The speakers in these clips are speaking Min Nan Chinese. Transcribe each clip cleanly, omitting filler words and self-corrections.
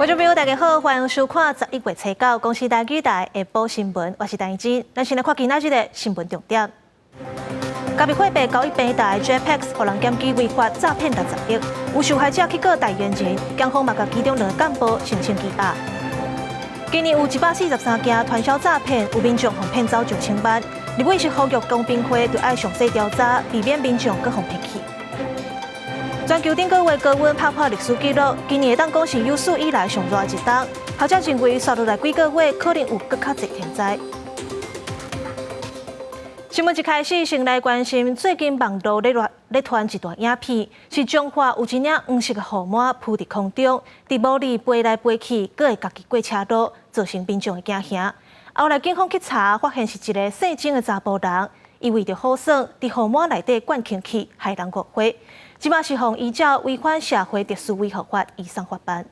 觀眾朋友，大家好，歡迎收看11月初9公視台語台下晡新聞，我是陳真。咱先來看今仔日的新聞重點。加密貨幣交易平台 JPEX 予人檢舉違法詐騙60億，有受害者去告代言人，檢方嘛共其中兩个幹部申請羈押。今年有143件傳銷詐騙，有民眾予騙走上千萬。立委是呼籲公平會著愛詳細調查，避免民眾閣予騙去。全球頂個月高溫拍破歷史紀錄，今年會當講是有史以來上熱的一冬。學者認為，紲落來幾個月可能有閣較濟天災。新聞一開始，先來關心最近網路咧亂咧傳一段影片，是彰化有一領黃色的雨傘浮佇空中，佇霧裡飛來飛去，閣會家己過車路，造成民眾的驚嚇。後來警方去查，發現是一个姓鍾的查埔人，伊為著好耍，佇雨傘內底灌氫氣，害人誤會。這馬是予依照違反社會秩序維護法移送法辦。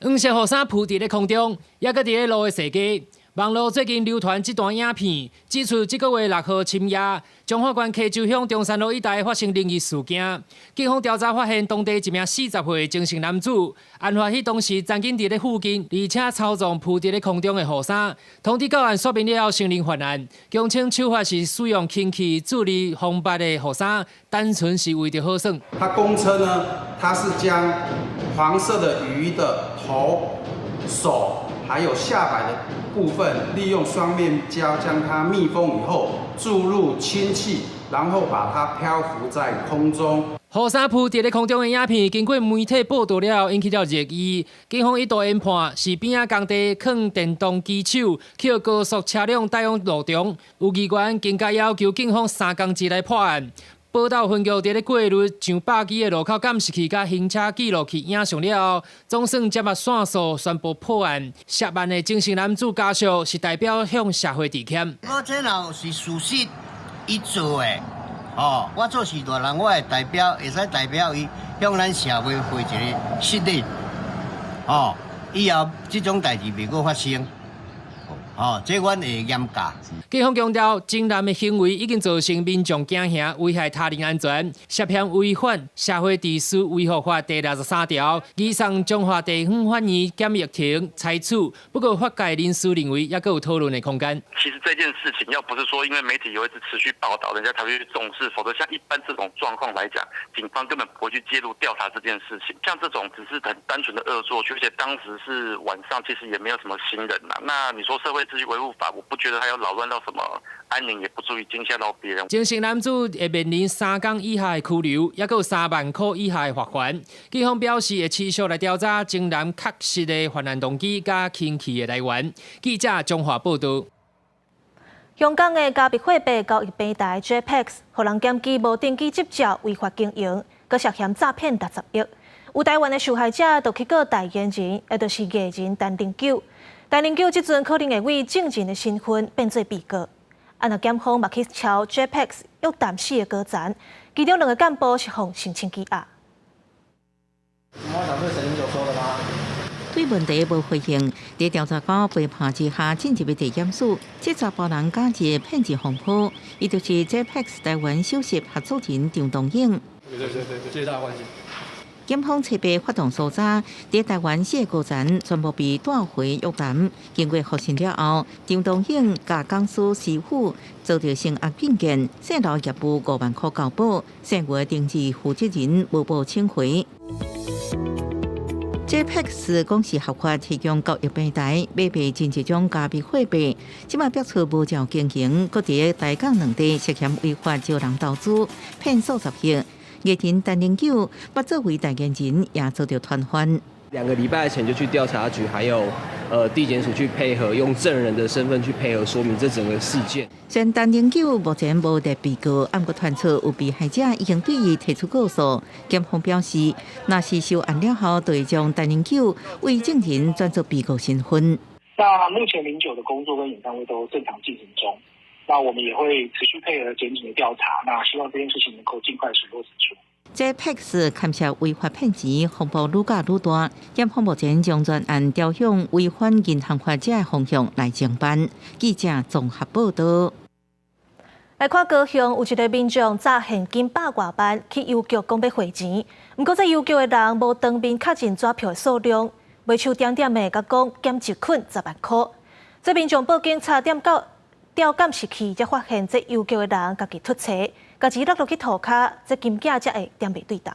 黃色雨傘浮佇咧空中，猶閣佇咧路的踅街。網路最近流傳這段影片，指出這个月6號深夜，彰化縣溪州鄉中山路一帶發生靈異事件。警方調查發現，當地一名40歲鍾姓男子，案發彼當時曾經佇咧附近，而且操縱浮佇咧空中的雨傘。通知到案說明了後，承認犯案，供稱手法是使用氫氣注入封閉的雨傘，單純是為著好耍。他供稱呢，他是將黃色的雨衣的頭、手還有下擺的部分，利用雙面膠將它密封以後，注入氫氣，然後把它漂浮在空中。雨傘浮佇咧空中的影片，經過媒體報導了後，引起了熱議。警方一度研判是邊仔工地囥電動機手，去予高速車輛帶往路中。有議員更加要求警方3工之內破案。寶斗分局佇咧過濾上百支的路口監視器佮行車記錄器影像了後，總算接獲線索，宣布破案。涉案的鍾姓男子家屬是代表向社會致歉。我這若是事實，伊做的，哦，我做序大人，我會代表，會使代表伊向咱社會回一个失禮，哦，以後這種代誌袂閣發生。哦，這阮會嚴格。警方強調，鍾男的行為已經造成民眾驚嚇，危害他人安全，涉嫌違反社會秩序維護法第63條，移送彰化地方法院簡易庭裁處。不過，法界人士認為，猶閣有討論的空間。其實這件事情，要不是說因為媒體有一直持續報道，人家才會去重視，否則像一般這種狀況來講，警方根本不會去介入調查這件事情。像這種只是很單純的惡作劇，而且當時是晚上，其實也沒有什麼行人呐。那你說社會秩序維護法，我不覺得他有擾亂到什麼安寧，也不足以驚嚇到別人。鍾姓男子會面臨3工以下的拘留，猶閣有3萬箍以下的罰鍰。警方表示會持續來調查鍾男確實的犯案動機佮氫氣的來源。記者彰化報導。香港的加密貨幣交易平台 JPEX，予人檢舉無登記執照違法經營，閣涉嫌詐騙60億。有台灣的受害者就去告代言人，也就是藝人陳零九。陳零九這陣可能會以證人的身份變做被告。啊，若檢方嘛去敲 JPEX 約談四个高層，其中兩个幹部是予申請羈押。我想對陳零九說的嗎？對問題無回應。佇調查官陪伴之下進入地檢署，這查埔人加入騙錢風波，伊就是 JPEX 台灣首席合作人張東勇。對對對對，最大關係。檢方冊閉發動搜查，佇台灣四个高層全部被帶回約談。經過複審了後，張東勇佮公司師傅遭著聲押禁見，泄露業務5萬箍交保，現有登記負責人無報請回。JPEX 講是合法提供交易平台，買賣真濟種加密貨幣，這馬爆出無照經營，閣佇台港兩地涉嫌違法招人投資，騙數十億。藝人陳零九，捌作為代言人，也遭著傳喚。2個禮拜前就去調查局，還有地檢署去配合，用證人的身份去配合說明這整個事件。雖然陳零九目前無列被告，毋過傳出有被害者已經對伊提出告訴。檢方表示，若是收案了後，就會將陳零九為證人轉做被告身份。那目前零九的工作跟演唱會都正常進行中。那我們也會持續配合檢警的調查，那希望這件事情能夠盡快水落石出。 JPEX 牽涉違法騙錢，風波愈攪愈大，檢方目前將專案調向違反銀行法這个方向來偵辦。記者綜合報導。來看高雄有一个民眾詐現金百外萬去郵局講欲匯錢，毋過這郵局的人無當面確認紙票的數量，袂手點點的共講減一捆十萬箍。這民眾報警查點到調監視器，才發現這郵局的人家己脫冊，共錢落落去塗跤，這金額才會點袂對仝。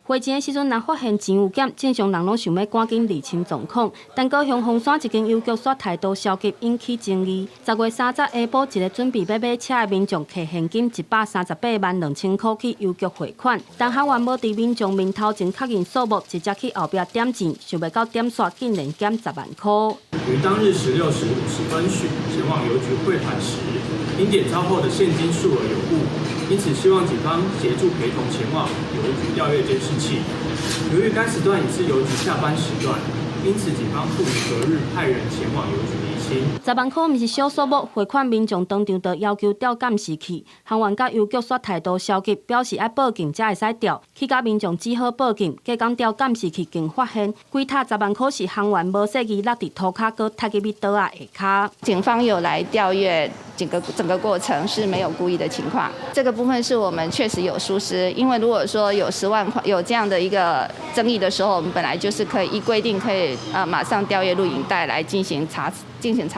匯錢的時陣，若發現錢有減，正常人攏想欲趕緊釐清狀況。但高雄鳳山一間郵局煞態度消極，引起爭議。10月30下晡，一个準備欲買車的民眾提現金138萬2千箍去郵局匯款，但行員無佇民眾面頭前確認數目，直接去後壁點錢，想袂到點煞竟然減十萬箍。於當日16時50分許前往郵局匯款時，因點鈔後的現金數額有誤，因此希望警方協助陪同前往郵局調閱監視器。由於該時段已是郵局下班時段，因此警方促於隔日派人前往郵局釐清。十萬箍毋是小數目，匯款民眾當場就要求調監視器，行員佮郵局煞態度消極，表示愛報警才會使調。去到民眾只好報警，隔工調監視器竟發現，規疊十萬箍是行員無細意落佇塗跤，閣踢入去桌仔下跤。警方有來調閱整個過程是沒有故意的情況，這個部分是我們確實有疏失，因為如果說有10萬塊有這樣的一個爭議的時候，我們本來就是可以依規定可以啊馬上調閱錄影帶來進行查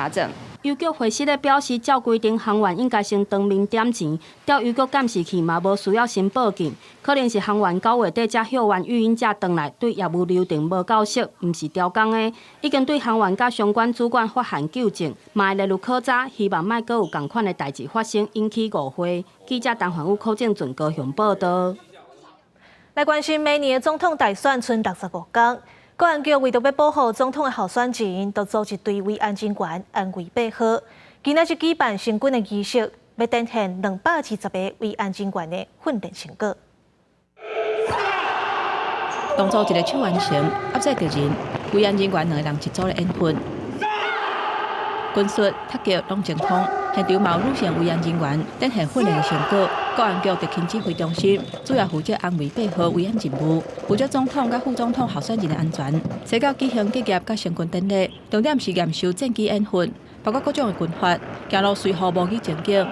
證。郵局回釋咧表示，照規定，行員應該先當面點錢，調郵局監視器嘛無需要先報警，可能是行員9月底才休完育嬰假轉來，對業務流程無夠熟，毋是刁工的，已經對行員佮相關主管發函糾正，嘛會列入考查，希望莫閣有仝款的代誌發生，引起誤會。記者陳焕宇、柯正俊高雄報導。來關心明年的總統大選，賰65工。國安局為著欲保護總統的候選人，就組織一隊維安人員安危八號。今仔日舉辦成軍的儀式，欲展現220個維安人員的訓練成果。動作一个手完成，壓制敵人，維安人員兩个人一組咧演訓，軍術、踢腳攏精通。現場嘛有女性維安人員展現訓練的成果。國安局特勤指揮中心主要負責安維八號維安任務，負責總統佮副總統候選人的安全。西到舉行結業佮成軍典禮，重點是驗收戰機演訓，包括各種的軍法，行路隨予模擬情景。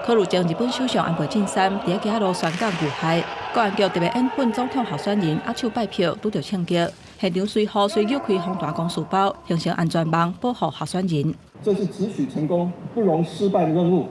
考慮前日本首相安倍晉三佇咧街仔路宣講遇害，國安局特別演訓總統候選人握手拜票，拄著槍擊，現場隨予隨扭開防彈公事包，形成安全網保護候選人。這是只許成功不容失敗的任務。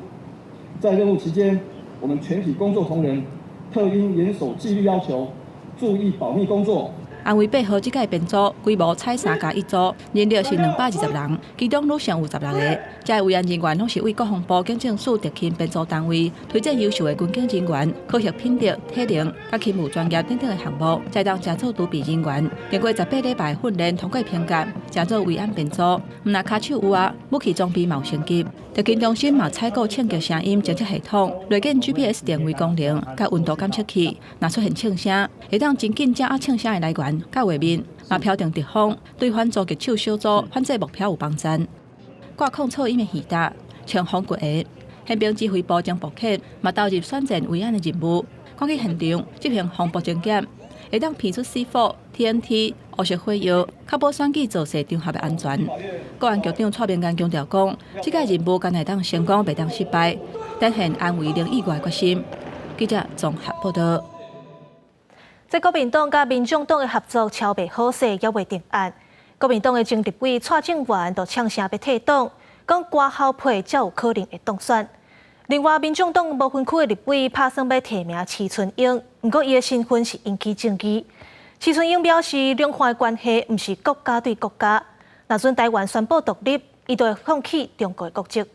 在任務期間，我們全體工作同仁特應嚴守紀律要求，注意保密工作。安衛八號這屆編組規模採3加1組，人力是220人，其中女性有16個。這個維安人員攏是為國防部警政署特勤編組單位推薦優秀的軍警人員，考核品德、體能、佮勤務專業等等的項目，才當成做儲備人員。經過18禮拜訓練，通過評鑑，成做維安編組。毋但跤手有啊，武器裝備嘛有升級。特勤中心嘛採購槍擊聲音偵測系統、內建 GPS 定位功能、佮溫度感測器，若出現槍聲，會當真緊掌握槍聲的來源佮畫面，嘛飄定敵方，對反狙擊手小組反制目標有幫助。掛控噪音的魚搭，穿防骨鞋，憲兵指揮部將部遣嘛投入選戰維安的任務，趕去現場執行防暴偵檢，會當辨出 C4、TNT、烏色火藥，確保選舉造勢場合的安全。國安局長蔡明彥強調講，這個任務干焦會當成功，袂當失敗，展現安危零意外決心。記者綜合報導。這國民黨佮民眾黨的合作敲袂好勢，猶未定案。國民黨的前立委蔡正元就嗆聲欲退黨，講掛後配才有可能會當選。另外，民眾黨無分區的立委拍算欲提名徐春英，毋過伊的身份是引起爭議。徐春英表示，兩岸的關係毋是國家對國家，若準台灣宣布獨立，伊就會放棄中國的國籍。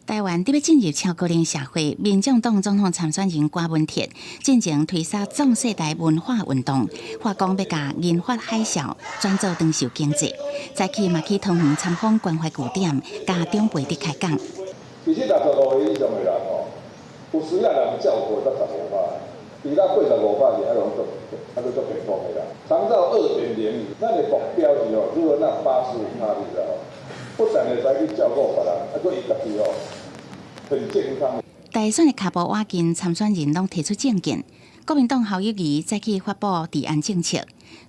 台灣佇欲進入超高齡社會，民眾黨總統參選人柯文哲進前推捒壯世代文化運動，發講欲共銀髮海嘯轉做長壽經濟。早起嘛去桃園參訪關懷據點，共長輩佇開講。其實65歲以上的人吼，有需要人照顧才15%，其他85%是還攏足，還閣足健康的啦。長照2.0，咱的目標是吼，如果那85%，你知道？不但會使去照顧別人，啊，閣伊家己吼很健康。大選的跤步倚近，參選人攏提出政見。國民黨侯友宜早起發布治安政策，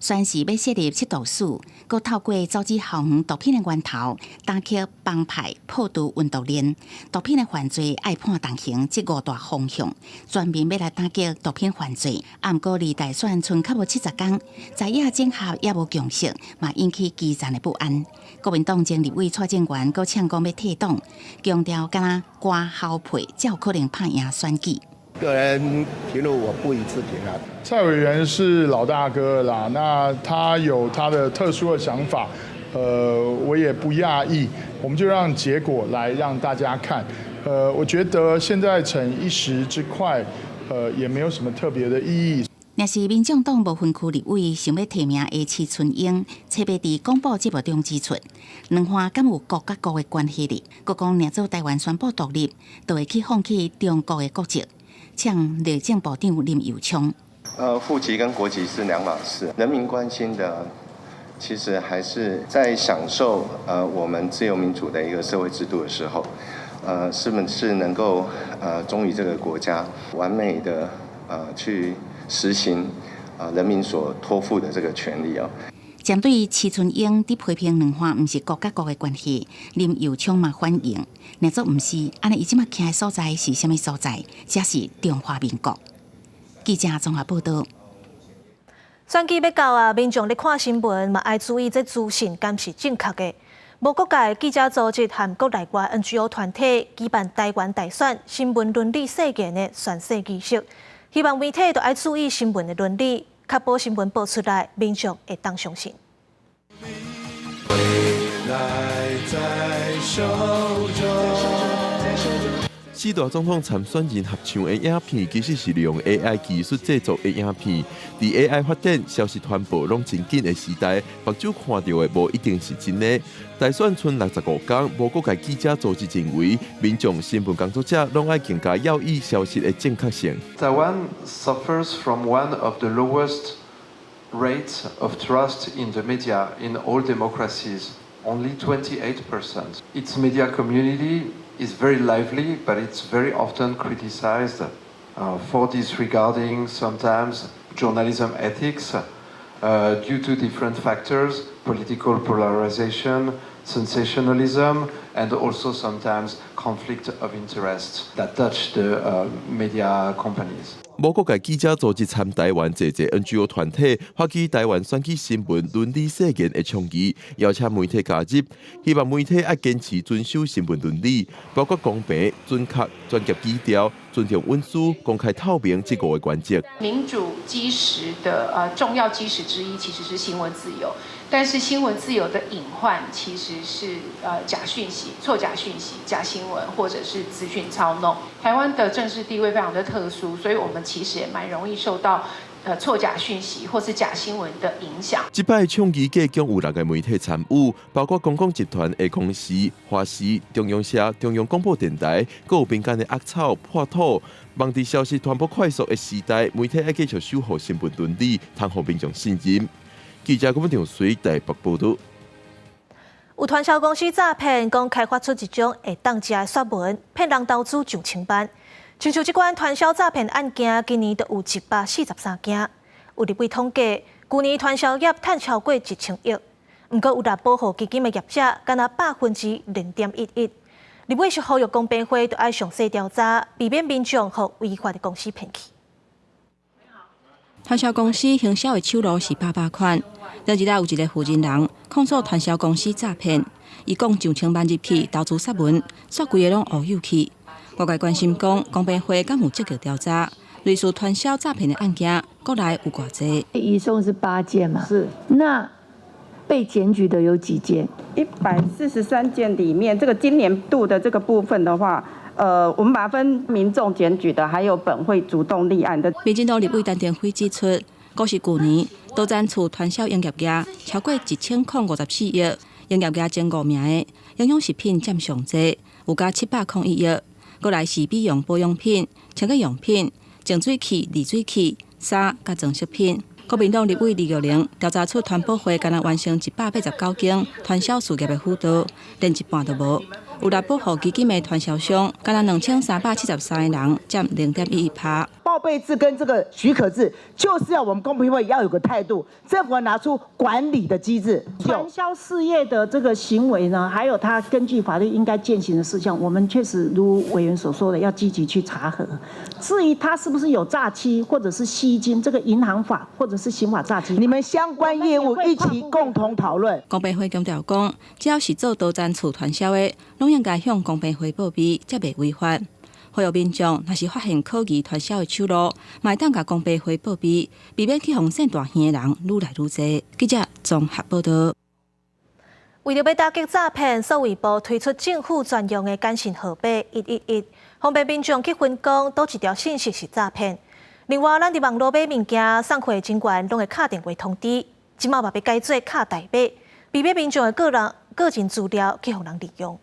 宣示欲設立緝毒署，閣透過阻止校園毒品的源頭，打擊幫派破除運毒鏈，毒品的犯罪愛判重刑，這五大方向，全面欲來打擊毒品犯罪。啊，毋過離大選賰較無70工，在野整合猶無共識，嘛引起基層的不安。國民黨前立委蔡正元閣嗆講欲退黨，強調敢若割喉配才有可能拍贏選舉。個人評論我不予置評啊。蔡委員是老大哥啦，那他有他的特殊的想法，我也不訝異。我們就讓結果來讓大家看。我覺得現在逞一時之快，也沒有什麼特別的意義。若是民眾黨無分區立委想欲提名的徐春英，冊欲佇廣播節目中指出，兩岸敢有國佮國的關係咧？閣講若做臺灣宣布獨立，就會去放棄中國的國籍。嗆內政部長林右昌。戶籍跟國籍是兩碼事，人民關心的其實還是在享受我們自由民主的一個社會制度的時候，是不是能夠忠於這個國家，完美的去實行人民所託付的這個權利啊。針對徐春英佇批評兩岸毋是國佮國的關係，林右昌嘛反應，若做毋是，按呢伊這馬徛的所在是啥物所在？這是中華民國。記者綜合報道。選舉欲到啊，民眾咧看新聞嘛愛注意這資訊敢是正確的。無國界記者組織和國內外 NGO 團體舉辦台灣大選新聞倫理誓言的宣誓儀式，希望媒體都愛注意新聞的倫理，確保新聞報出來，民眾會當相信。未來在手中。四大總統參選人合唱的影片，其實是利用 AI 技術製作的影片。佇 AI 發展、消息傳播攏真緊的時代，目睭看著的無一定是真的。大選賰65工，無國界記者組織認為，民眾、新聞工作者攏愛更加留意消息的正確性。 Taiwan suffers from one of the lowest rates of trust in the media in all democracies, only 28%. Its media community is very lively, but it's very often criticized for disregarding sometimes journalism ethics due to different factors, political polarization, sensationalism, and also sometimes conflict of interest that touch the media companies. 無國界記者組織參台灣濟濟 NGO 團體發起台灣選舉新聞倫理誓言的倡議，邀請媒體加入，希望媒體愛堅持遵守新聞倫理，包括公平、準確、專業低調、尊重隱私、公開透明這五個原則。民主基石的重要基石之一，其實是新聞自由。但是新聞自由的隱患其實是假訊息、錯假訊息、假新聞，或者是資訊操弄。台灣的政治地位非常的特殊，所以我們其實也蠻容易受到錯假訊息或是假新聞的影響。這擺倡議計共有六个媒體參與，包括公共集團的公視、華視、中央社、中央廣播電臺，閣有民間的鴨草、破土。望佇消息傳播快速的時代，媒體愛繼續守護新聞倫理，通予民眾信任。記者郭文長隨台北報道。有傳銷公司詐騙，講開發出一種會當食的雪文，騙人投資上千萬。親像這款傳銷詐騙案件，今年都有143件。有立委統計，舊年傳銷業趁超過1000億，毋過有力保護基金的業者，干焦0.11%。立委是呼籲公平會，著愛詳細調查，避免民眾予違法的公司騙去。傳銷公司行銷的手路是百百款。前日有一个負責人控訴傳銷公司詐騙，伊講上千萬入去投資雪文，煞規个攏烏有去。外界關心講，公平會敢有積極調查類似傳銷詐騙的案件，國內有偌濟？移送是8件嘛？是。那被檢舉的有幾件？143件裡面，這個今年度的這個部分的話，我們把它分民眾檢舉的，還有本會主動立案的。民進黨立委陳亭妃指出，閣是舊年，多間處傳銷營業額超過1054億，營業額前5名的營養食品佔上濟，有加701億。閣來是美容保養品、清潔用品、淨水器、濾水器、衫佮裝飾品。國民黨立委李玉玲調查出團保會干焦完成189間傳銷事業的輔導，連一半都無。有力保護基金的傳銷商，敢若2373個人，佔0.11%。報備制跟這個許可制，就是要我們公平會要有個態度，政府要拿出管理的機制。傳銷事業的這個行為呢，還有他根據法律應該踐行的事項，我們確實如委員所說的，要積極去查核。至於他是不是有詐欺或者是吸金，這個銀行法或者是刑法詐欺，你們相關業務一起共同討論。公平會強調講，只要是做多層次傳銷的，攏應該向公平會報備，才袂違法。呼籲民眾，若是發現可疑傳銷的手路，嘛會當共公平會報備，避免去予騙大耳的人愈來愈濟。記者綜合報導。為著欲打擊詐騙，數位部推出政府專用的簡訊號碼111，方便民眾去分講佗一條訊息是詐騙。另外，咱佇網路買物件，送貨人員攏會敲電話通知，這馬嘛欲改做敲代碼，避免民眾的個人資料去予人利用。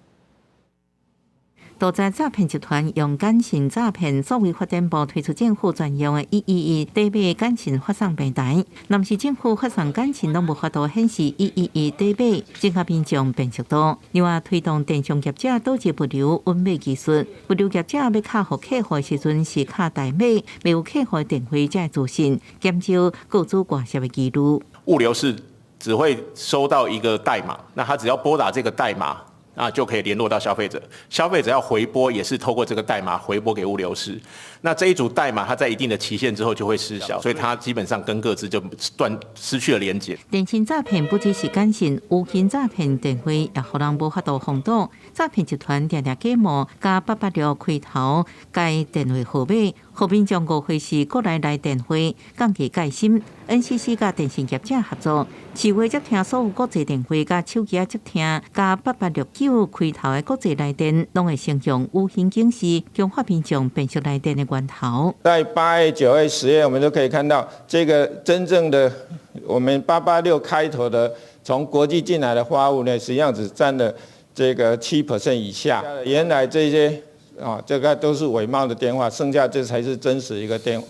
杜絕詐騙集團用簡訊詐騙，數位發展部推出政府專用的111底碼簡訊發送平台。若毋是政府發送簡訊，攏無法度顯示一一一底碼，增加民眾辨識度。另外，推動電商業者導入物流穩碼技術，物流業者欲敲予客戶時陣是敲代碼，未有客戶電話才會資訊，減少個資外洩的疑慮。物流是只會收到一個代碼，那他只要撥打這個代碼，那就可以聯絡到消費者，消費者要回撥也是透過這個代碼回撥給物流師。那這一組代碼，它在一定的期限之後就會失效，所以它基本上跟個資就斷失去了連接。電信詐騙不只是簡訊，無形詐騙電話也予人無法度防堵。詐騙集團定定假冒共886開頭的電話號碼，予民眾誤會是國內來電話，降低戒心。NCC 佮電信業者合作，市話接聽所有國際電話佮手機接聽共8869開頭的國際來電，攏會先用語音警示，強化民眾辨識來電的源頭。在8月、9月、10月，我們都可以看到這個真正的我們八八六開頭的從國際進來的發物呢，實際上只佔了這個7% 以下。原來這些啊，這個都是偽冒的電話，剩下這才是真實一個電，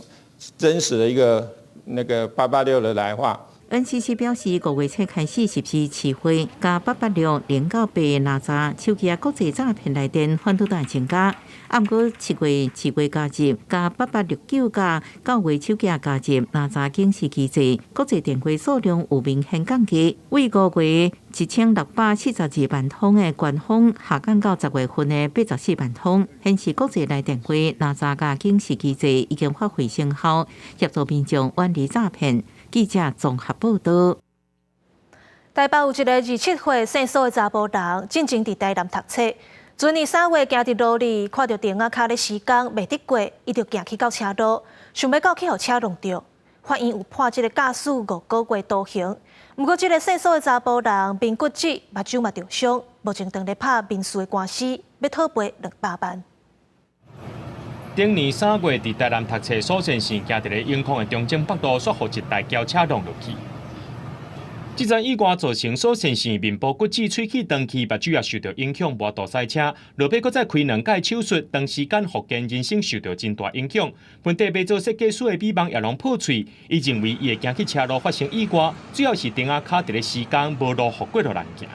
真實的一個那個八八六的來話。 NCC 表示，5月初開始實施市話共886 0到8拿詐手機仔國際詐騙來電，反倒會增加。啊，毋過7月市話加入共8869佮9月手機加入拿詐警示機制，國際電話數量有明顯降低，為5月1642萬通的高峰下降到10月份的84萬通，顯示國際來電話拿詐佮警示機制已經發揮成效，協助民眾遠離詐騙。記者綜合報導。台北有一個27歲姓蘇的查埔人，進前佇台南讀冊。前年3月行佇路裡，看著釘仔跤咧施工，袂得過，伊就行去到車路，想欲到去予車挵著。法院有判這個駕駛5個月徒刑。毋過，這個姓蘇的查埔人面骨折，目睭嘛著傷，目前正咧拍民事的官司，欲討賠200萬。頂年3月，佇台南讀冊蘇先生，行佇咧永康的中正北路，煞予一台轎車挵落去。這場意外造成蘇先生面部骨折、喙齒斷去，目睭也受著影響，無法度駛車。落尾閣再開兩擺手術，長時間復健，人生受著真大影響。本地欲做設計師的美夢也攏破碎。伊認為伊會行去車路發生意外，主要是釘仔跤佇咧施工，無路予過路人行。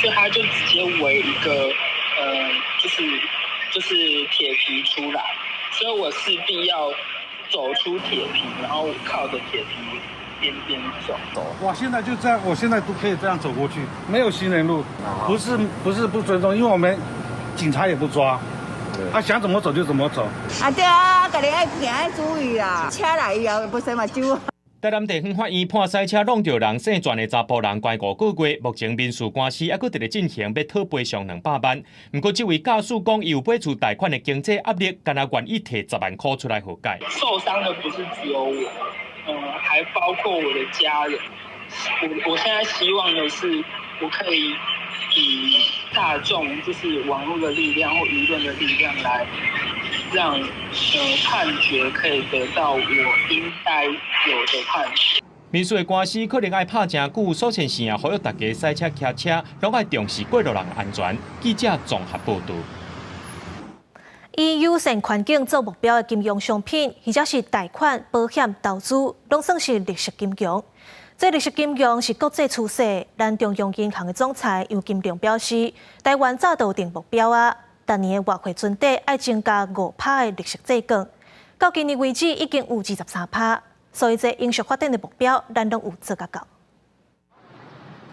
所以他就直接圍一個，就是鐵皮出來，所以我勢必要走出鐵皮，然後靠着鐵皮邊邊走。哇，現在就這樣，我現在都可以這樣走過去，沒有行人路，不是不尊重，因為我們警察也不抓，他想怎麼走就怎麼走。啊對啊，家己愛行愛注意啦，車來以後不使目睭。台南地方法院判賽車挵著人姓全的查埔人關5個月，目前民事官司猶閣佇咧進行，欲討賠償200萬。毋過這位駕駛講，伊有買厝貸款的經濟壓力，干焦願意提10萬塊出來和解。受傷的不是只有我，還包括我的家人。我現在希望的是，我可以以大眾，就是網絡的力量或輿論的力量來讓判決可以得到我應該有的判決。民事的官司可能愛拍誠久，蘇先生也呼籲大家駛車、騎車，攏愛重視過路人安全。記者綜合報導。以友善環境做目標的金融商品，或者是貸款、保險、投資，攏算是綠色金融。這綠色金融是國際趨勢，咱中央銀行的總裁楊金龍表示，台灣早就定目標啊，逐年的外匯存底愛增加5趴的綠色債券，到今年為止已經有23趴，所以這永續發展的目標，咱攏有做甲到。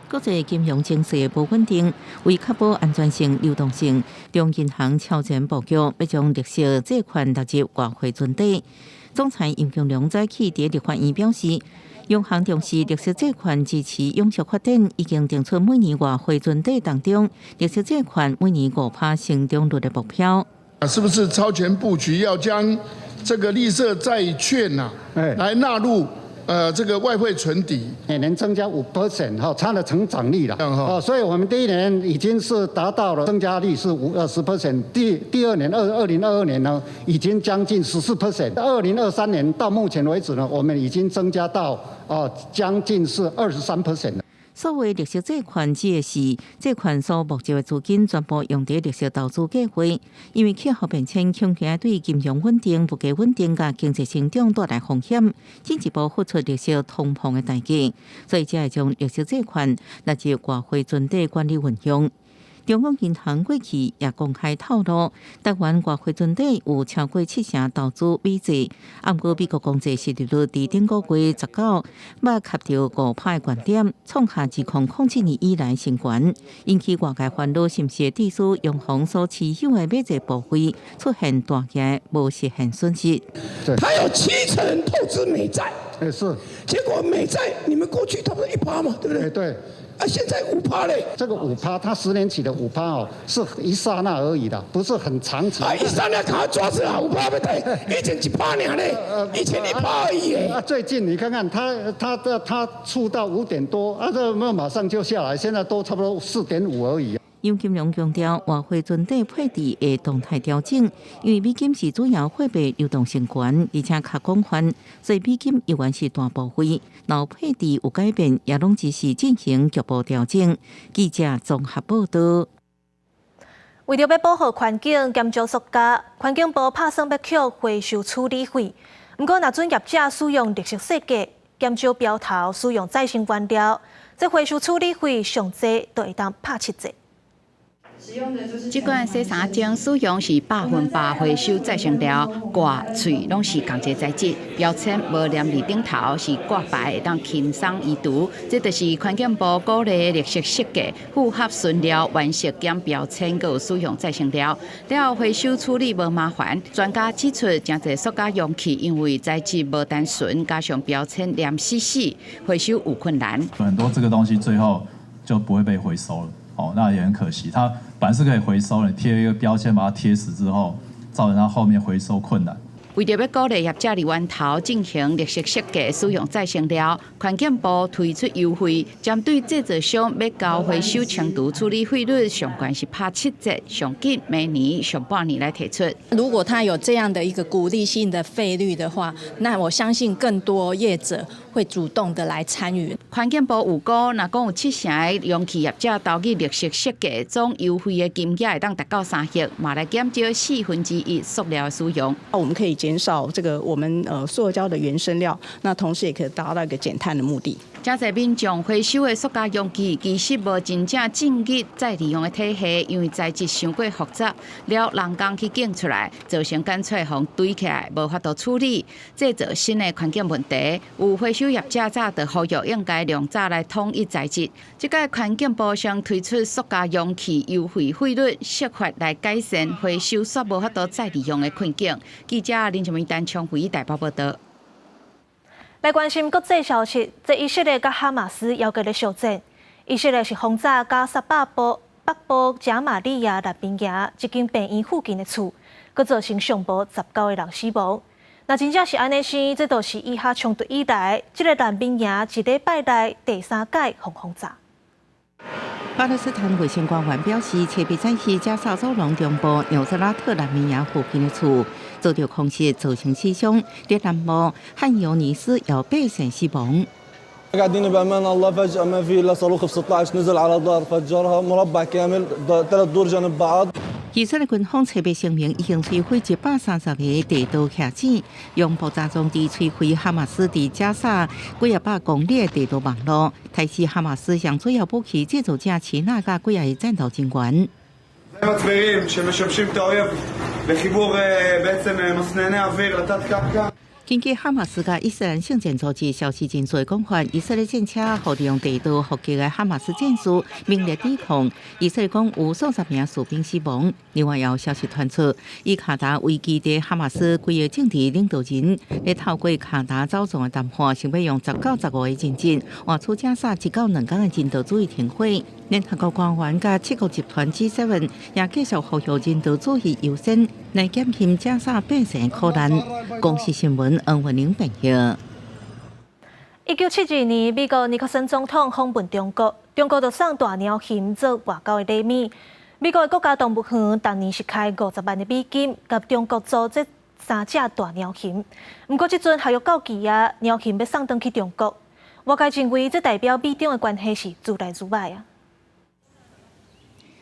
國際金融情勢無穩定，為確保安全性、流動性，中央銀行超前布局，欲將綠色債券納入外匯存底。總裁楊金龍早起佇立法院表示，央行重視綠色債券支持永續發展，已經定出每年外匯存底當中綠色債券每年5趴成長率的目標。啊，是不是超前布局要將這個綠色債券啊，來納入這個外匯存底？每年增加5% 哈，它的成長率了。哦，所以我們第一年已經是達到了增加率是5 10%，第二年2022年呢，已經將近14%，2023年到目前為止呢，我們已經增加到哦將近是23%了。所謂綠色債券指的是債券所募集的資金全部用佇綠色投資計劃，因為氣候變遷恐驚對金融穩定、物價穩定佮經濟成長帶來風險，進一步付出綠色通膨的代價，所以才會將綠色債券納入外匯存底管理運用。中央銀行過去也公開透露，台灣外匯存底有超過七成投資美債，毋過美國公債殖利率佇頂個月19捌及著5趴懸點，創下2007年以來新高，引起外界煩惱，是毋是會致使央行所持有的美債部位出現大額無實現損失？他有七成投資美債，欸是，結果美債你們過去差不多1趴嘛，對不對？對。啊，現在五趴嘞！這個五趴，它10年期的五趴哦，是一剎那而已的，不是很長期。啊，一剎那趕快抓住啊，5趴不對，以前1趴爾咧，以前1趴而已。啊，最近你看看，它觸到5點多，啊，這馬上就下來，現在都差不多4.5而已。楊金龍強調，外匯存底配置會動態調整，因為美金是主要貨幣流動性懸，而且較廣泛，所以美金猶原是大部位。若配置有改變，也攏只是進行局部調整。記者綜合報道。為著欲保護環境，減少塑膠，環境部拍算欲扣回收處理費。毋過，若準業者使用綠色設計，減少標頭使用再生原料，這回收處理費上濟都會當拍七折。這款洗衫精使用是100%回收再生料，蓋、喙攏是仝一个材質，標籤無黏佇頂頭，是掛牌會當輕鬆移除。這就是環境部鼓勵綠色設計，符合純料原色減標籤，閣有使用再生料，了後回收處理無麻煩。專家指出，誠濟塑膠容器因為材質無單純，加上標籤黏死死，回收有困難。很多這個東西最後就不會被回收了。哦，那也很可惜。它本來是可以回收的，貼一個標籤把它貼死之後，造成它後面回收困難。為著欲鼓勵業者佇源頭進行綠色設計，使用再生料，環境部推出優惠，針對製造商欲交回收清除處理費率上懸是拍七折，上緊明年上半年來提出。如果他有這樣的一個鼓勵性的費率的話，那我相信更多業者會主動的來參與。環境部預估，若講有七成的容器業者投入綠色設計，總優惠的金額會當達到3億，嘛來減少1/4塑料的使用。我們可以減少這個我們塑膠的原生料，那同時也可以達到一個減碳的目的。誠濟民眾回收的塑膠容器，其實無真正進入再利用的體系，因為材質傷過複雜，了人工去揀出來，造成乾脆予堆起來，無法度處理，製造新的環境問題。有回收業者早就呼籲應該量早來統一材質。這屆環境部先推出塑膠容器優惠費率，設法來改善回收煞無法度再利用的困境。記者林靜梅、陳昌輝台北報道。來關心國際消息，這以色列佮哈馬斯猶閣咧相戰。以色列是轟炸加薩北部賈馬利亞難民營一間病院附近的厝，閣造成上無19個人死亡。若真正是按呢生，這就是以哈衝突以來，這个難民營一禮拜內第三擺予轟炸。巴勒斯坦衛生官員表示，初八早起加薩走廊中部紐澤拉特難民營附近的厝遭著空襲，造成死傷。佇南部漢尤尼斯有百姓死亡。 قاعدين بامان الله فجأة ما في الا صاروخ ب 16 نزل على دار فجرها مربع كامل ثلاث دور جنب بعض. 以色列軍方初步聲明已經摧毀130個地道徛子，用爆炸裝置摧毀哈馬斯佇加沙幾仔百公里的地道網路，提示哈馬斯上主要武器製造者齊納佮幾仔個戰鬥人員。 מצברים שמשמשים את האויב לחיבור בעצם מסנני אוויר לתת קרקע. 根據哈馬斯佮伊斯蘭聖戰組織消息人士的講法，以色列戰車予利用地道伏擊的哈馬斯戰士猛烈抵抗。以色列講有數十名士兵死亡。另外，有消息傳出，以卡達為基地哈馬斯幾个政治領導人，咧透過卡達走廊的談判，想欲用10到15個人質換取加沙1到2工的人道主義停火。聯合國官員佮七國集團 G7 也繼續呼籲人道主義優先，來減輕加沙百姓苦難。公視新聞黃文玲編譯。1972年，美國尼克森總統訪問中國，中國就送大貓熊做外交的禮物。美國的國家動物園逐年是開50萬的美金，共中國租這三隻大貓熊。毋過這陣合約到期啊，貓熊欲送轉去中國。外界認為這代表美中的關係是愈來愈䆀啊。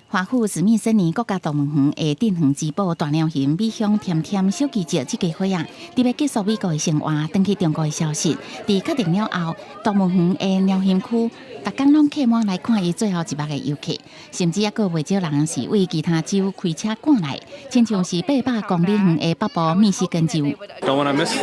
華府史密森尼國家動物園的鎮園之寶大貓熊美香添添小記者這家伙仔，佇欲結束美國的生活，轉去中國的消息，佇確定了後，動物園的貓熊區，逐工攏客滿來看伊最後一目的遊客，甚至猶閣袂少人是為其他州開車趕來，親像是800公里遠的北部密西根州。 Don't want to miss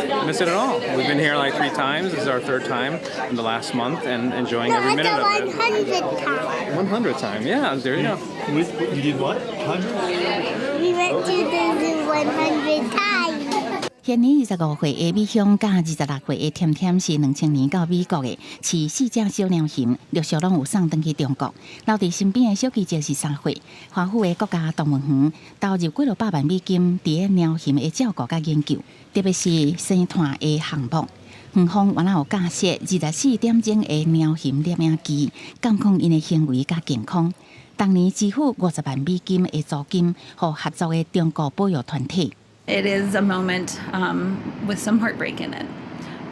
it at all. We've been here like three times. This is our third time in the last month and enjoying every minute of it. 100 times. 100 time, yeah. There you go. You did what? 100? We went to the zoo 100 times. 現年25歲的美香佮26歲的添添是2000年到美國的，飼四隻小貓熊，陸續攏有送轉去中國。留佇身邊的小記者是3歲。華府的國家動物園投入幾落百萬美金佇咧貓熊的照顧佮研究，特別是生態的項目。園方原來有架設24點鐘的貓熊攝影機，監控𪜶的行為佮健康。當年支付50萬美金的租金，予合作的中國保育團體。 It is a moment with some heartbreak in it,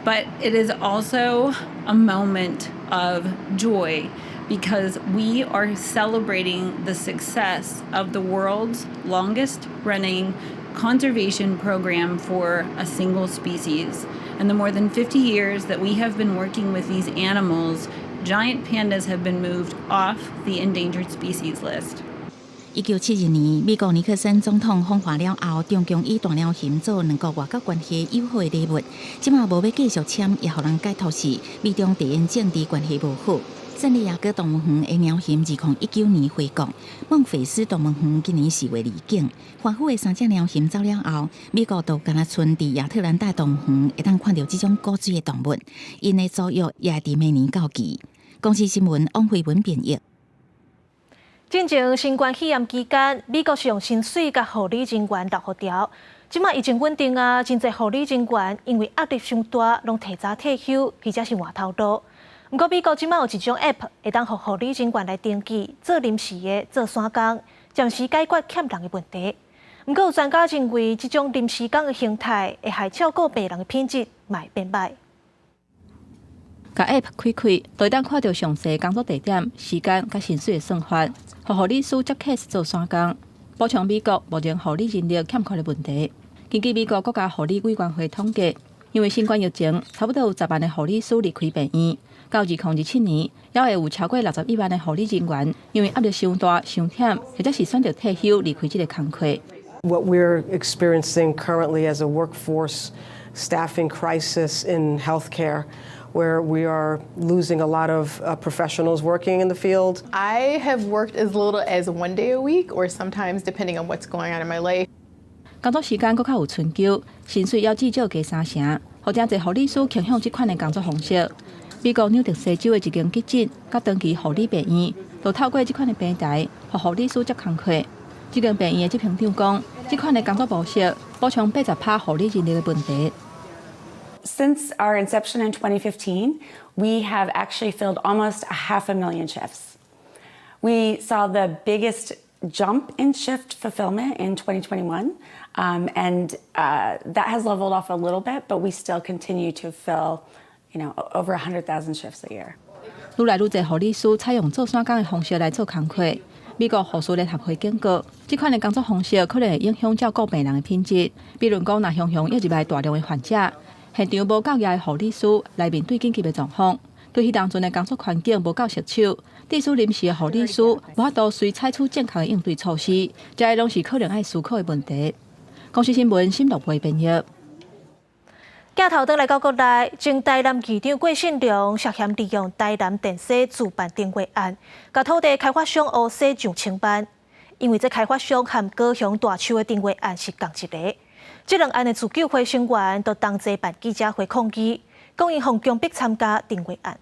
but it is also a moment of joy because we are celebrating the success of the world's longest running conservation program for a single species. And the more than 50 years that we have been working with these animals, giant pandas have been moved off the endangered species list. 1972年，美國尼克森總統訪華了後，中共以大貓熊做兩國外交關係友好的禮物。這馬無欲繼續簽，也予人解讀是美中地緣政治關係無好。聖地亞哥動物園的貓熊2019年回國，孟菲斯動物園今年4月離境。華府的三隻貓熊走了後，美國就干焦賰佇亞特蘭大動物園會當看著這種古錐的動物，𪜶的租約也會佇明年到期。公視新聞王慧文編譯。進前新冠肺炎期間，美國是用薪水共護理人員留予調。這馬疫情穩定啊，真濟護理人員因為壓力傷大，攏提早退休或者是換頭路。毋過美國這馬有一種 App 會當予護理人員來登記做臨時的做散工，暫時解決欠人的問題。毋過有專家認為，這種臨時工的形態會害照顧病人的品質嘛會變䆀。共 App 開開，就會當看著詳細工作地點、時間佮薪水的算法，予護理師接 case 做散工，補充美國目前護理人力欠缺的問題。根據美國國家護理委員會統計，因為新冠疫情，差不多有10萬的護理師離開病院。到2027年，猶會有超過61萬的護理人員，因為壓力傷大、傷忝，或者是選擇退休離開這个工課。 What we're experiencing currently as a workforce staffing crisis in healthcare, where we are losing a lot of professionals working in the field. I have worked as little as one day a week, or sometimes depending on what's going on in my life. 工作時間閣較有春秋，薪水猶至少加三成，予誠濟護理師傾向這款的工作方式。美國紐澤西州的一間急診佮長期護理病院，就透過這款的平台，予護理師接工課。這間病院的執行長講，這款的工作模式補充80%護理人力的問題。 Since our inception in 2015, we have actually filled almost a half a million shifts. We saw the biggest jump in shift fulfillment in 2021, and that has leveled off a little bit, but we still continue to fill over 100,000 shifts a year. 愈來愈濟護理師採用做散工的方式來做工課。美國護士聯合會警告，這款的工作方式可能會影響照顧病人的品質。比如講，若常常約入來大量的患者，現場無夠額的護理師來面對緊急的狀況，對彼當陣的工作環境無夠熟手，致使臨時的護理師無法度隨採取正確的應對措施，這些攏是可能愛思考的問題。公視新聞新樂會編譯。鏡頭轉來到國內，前台南市長郭信良涉嫌利用台南電西自辦重劃案，共土地開發商訛洗上千萬。因為這開發商和高雄大樹的重劃案是仝一个，這兩案的自救會成員都同齊辦記者會抗議，講𪜶予強迫參加重劃案。